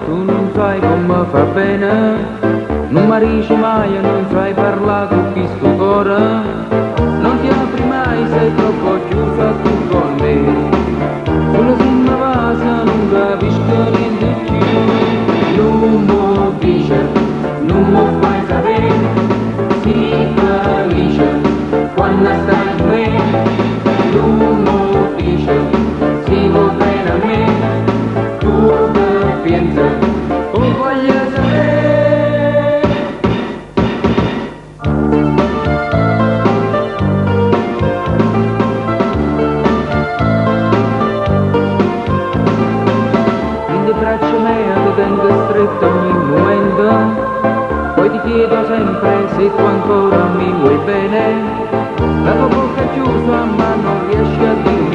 Tu nun sai come fa bene. Nun me dici mai, nun sai parlare con questo cuore. Non ti apri mai, sei troppo chiusa tu con me. Solo se mi vas non capisco niente più. Non mi dice, non mi fai sapere. Sii felice quando stai con me. Non mi dice, si vuoi bene a me. Tu che pensi, o voglio sapere. In le braccia mie ti tengo stretto ogni momento. Poi ti chiedo sempre se tu ancora mi vuoi bene. La tua bocca è chiusa ma non riesci a dirlo.